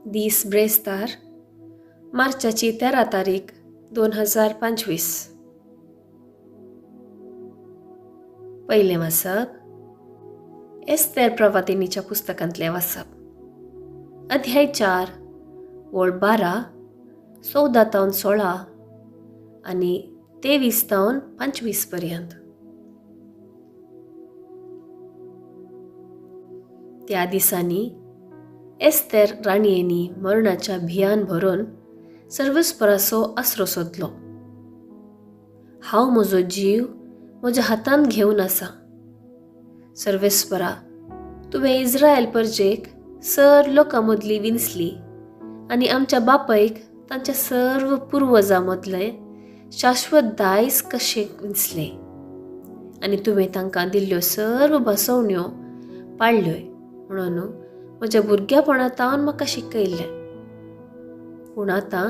दीस ब्रेस्तार, मार्चाची 13 तारीख 2025. पयलें वाचप एस्तेर प्रवादिनीच्या पुस्तकांतलें वाचप, अध्याय 4 वळ 12, 14 तावन 16 आनी 23 तावन 25 पर्यंत. त्या दिसांनी एस्तेर राणयेनी मरणाच्या भियान भरून सर्वस्पराचो आसरो सोदलो. हांव म्हजो जीव म्हज्या हातांत घेवन आसा. सर्वेस्परा, तुवें इस्रायल परजेक सर लोकां मदली विंचली आनी आमच्या बापायक तांच्या सर्व पुर्वजां मदलें शाश्वत दायज कशें विंचलें आनी तुवें तांकां दिल्ल्यो सर्व भासवण्यो पाळ्ळ्योय म्हणून म्हज्या भुरग्यापणा तावन म्हाका शिकयल्लें. पूण आतां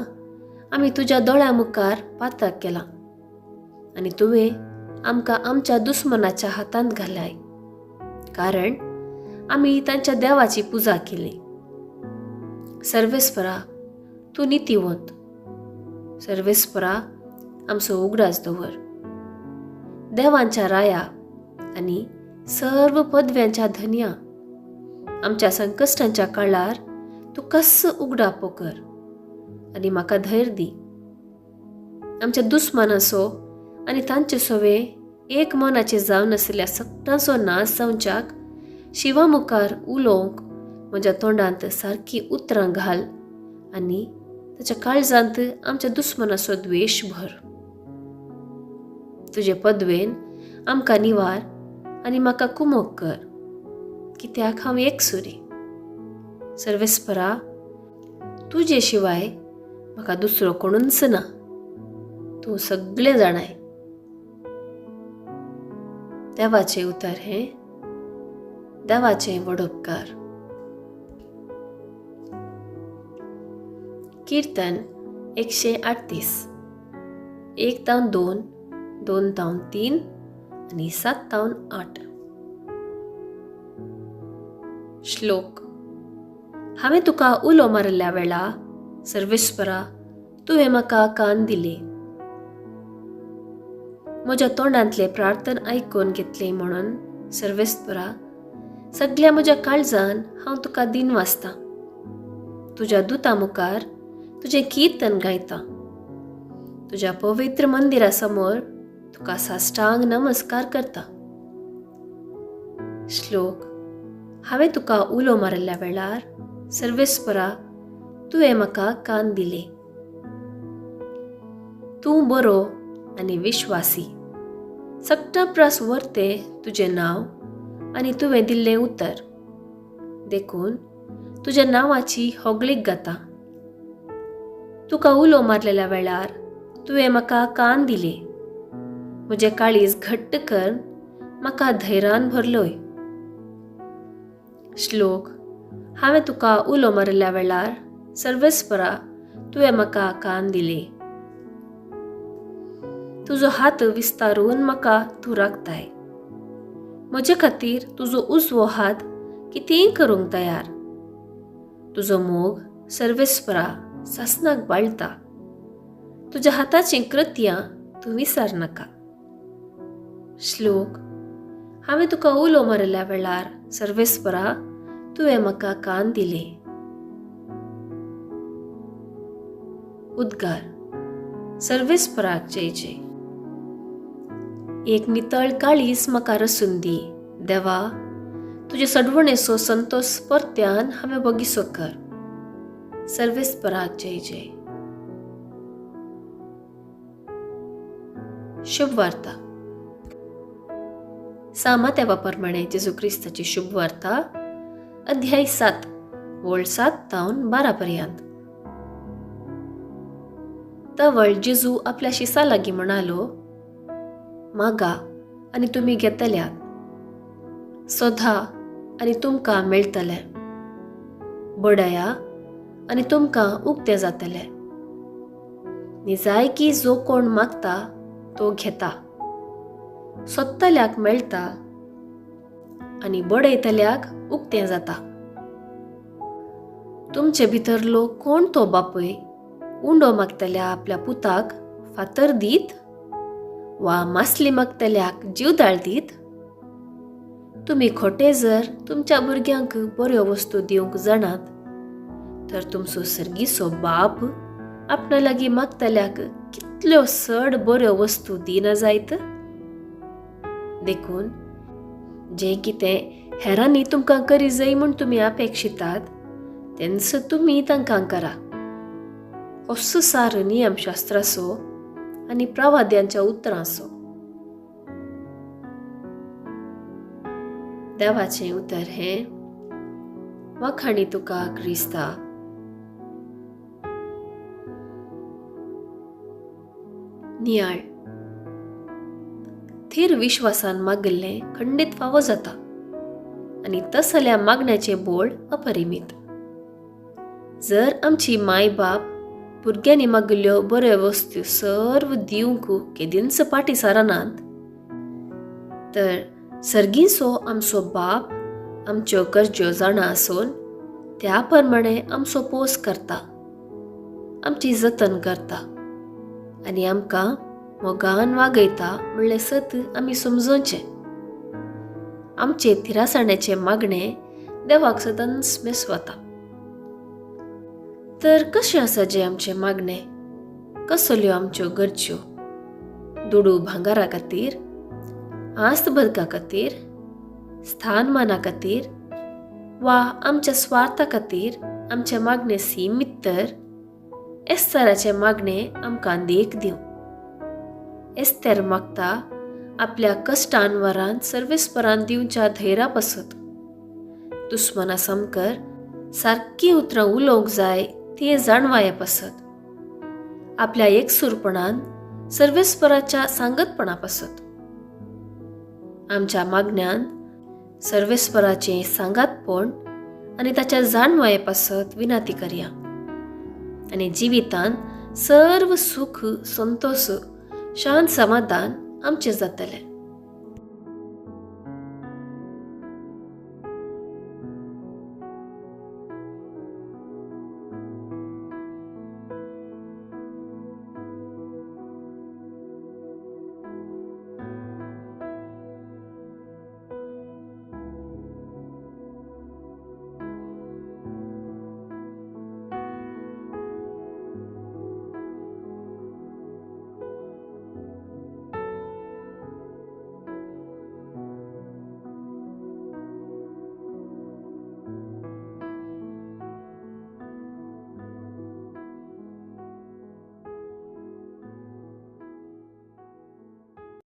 आमी तुज्या दोळ्या मुखार पातक केलां आनी तुवें आमकां आमच्या दुस्मनाच्या हातांत घालाय, कारण आमी तांच्या देवाची पुजा केली. सर्वेस्परा, तूं नितीवंत. सर्वेस्परा, आमचो उगडास दवर. देवांच्या राया आनी सर्व पदव्यांच्या धनया, आमच्या संकश्टांच्या काळार तूं कस उगडापो कर आनी म्हाका धैर्य दी. आमच्या दुस्मानाचो आनी तांचे सवे एक मनाचे जावन आशिल्ल्या सगटांचो नाश जावच्याक शिवा मुखार उलोवंक म्हज्या तोंडांत सारकी उतरां घाल आनी ताच्या काळजांत आमच्या दुस्मनाचो द्वेश भर. तुजे पदवेन आमकां निवार आनी म्हाका कुमोक कर, कित्याक हांव एकसुरी. सर्वेस्परा, तुजे शिवाय म्हाका दुसरो कोणूच ना. तूं सगळें जाणाय. देवाचें उतर हें देवाचें वडोपकार. कीर्तन 138, 1 तावन 2, 2 तावन 3 आनी 7 तावन 8. श्लोक. हांवें तुका उलो मारिल्ल्या वेळा सर्वेस्परा, तुवें म्हाका कान दिले. म्हज्या तोंडांतलें प्रार्थन आयकून घेतलें म्हणून सर्वेस्परा, सगल्या म्हज्या काळजान हांव तुका दिन वाचतां. तुज्या दुता मुखार तुजें कीर्तन गायतां. तुज्या पवित्र मंदिरा समोर तुका साष्टांग नमस्कार करता. श्लोक. हांवें तुका उलो मारिल्ल्या वेळार सर्वेस्परा, तुवें म्हाका कान दिले. तूं बरो आनी विश्वासी. सगटां प्रास वरतें तुजें नांव आनी तुवें दिल्लें उतर, देखून तुज्या नांवाची होगळीक गाता. तुका उलो मारलेल्या वेळार तुवें म्हाका कान दिले. म्हजें काळीज घट्ट कर म्हाका धैर्यान भरलोय. श्लोक. हांवें तुका उलो मारिल्ल्या वेळार सर्वेस्परा, तुवें म्हाका कान दिले. तुजो हात विस्तारून म्हाका तूं राखताय. म्हजे खातीर तुजो उजवो हात कितेंय करूंक तयार. तुजो मोग सर्वेस्परा सासनाक बाळटा. तुज्या हाताचीं कृत्यां तूं विसर नाका. श्लोक. हांवें तुका उलो मारिल्ल्या वेळार सर्वेस्परा, तुवें म्हाका कान दिले. उद्गार. सर्वेस्पराक जय जय. एक नितळ काळीज म्हाका रसून दी देवा. तुजे सडवणेचो संतोष परत्यान हांवें बगीसो कर. सर्वेस्पराक जय जय. शुभ वार्ता. सामात्या प्रमाणे जेजू क्रिस्ताची शुभ वार्ता, अध्याय 7, वळ 7 तावन 12 पर्यंत. तवळ जेजू आपल्या शिसा लागीं म्हणालो, मागा आनी तुमी घेतल्यात, सोदा आनी तुमकां मेळटलें, बडया आनी तुमकां उक्तें जातलें. निजायकी जो कोण मागता तो घेता, सोदतल्याक मेळटा आनी बडयतल्याक उक्तें जाता. तुमचे भितरलो कोण तो बापूय उंडो मागतल्या आपल्या पुताक फातर दीत वा मासली मागतल्याक जीवदाळ दीत? तुमी खोटे जर तुमच्या भुरग्यांक बऱ्यो वस्तू दिवंक जाणात तर तुमचो सर्गीचो बाप आपणा लागीं मागतल्याक कितल्यो चड बऱ्यो वस्तू दिना जायत? देखून जें कितें हेरांनी तुमकां करी जाय म्हूण तुमी अपेक्षितात तेंच तुमी तांकां करा. असो सार नियमशास्त्राचो आनी प्रवाद्यांच्या उतरांचो. देवाचें उतर हें वाखाणी तुका क्रिस्ता. नियाळ. थीर विश्वासान मागिल्लें खंडीत फावो जाता आनी तसल्या मागण्याचें बोळ अपरिमीत. जर आमची माय बाप भुरग्यांनी मागिल्ल्यो बऱ्यो वस्तू सर्व दिवंक केदींच फाटीं सारनात तर सर्गीचो आमचो बाप आमच्यो गरज्यो जाणा आसून त्या प्रमाणे आमचो पोस करता, आमची जतन करता आनी आमकां मोगान वागयता म्हणलें सत आमी समजोवचें. आमचे थिरासाण्याचें मागणें देवाक सदांच मेसवता. तर कशें आसा जें आमचें मागणें, कसल्यो आमच्यो गरज्यो? दुडू भांगारा खातीर, आस्त बदका खातीर, स्थानमाना खातीर वा आमच्या स्वार्था खातीर आमचें मागणें सीमीत तर एस्तराचें मागणें आमकां देख दिवं. एस्तेर मागता आपल्या कश्टान वरान सर्वेस्परान दिवच्या धैर्या पासत दुस्मना सामकार सारकीं उतरां उलोवंक जाय ती जाणवाये पासत, आपल्या एकसूरपणान सर्वेस्पराच्या सांगतपणा पासत. आमच्या मागण्यान सर्वेस्पराचें सांगातपण आनी ताच्या जाणवाये पासत विनंती करया आनी जिवितान सर्व सुख, संतोष, शांत, समाधान आमचें जातलें.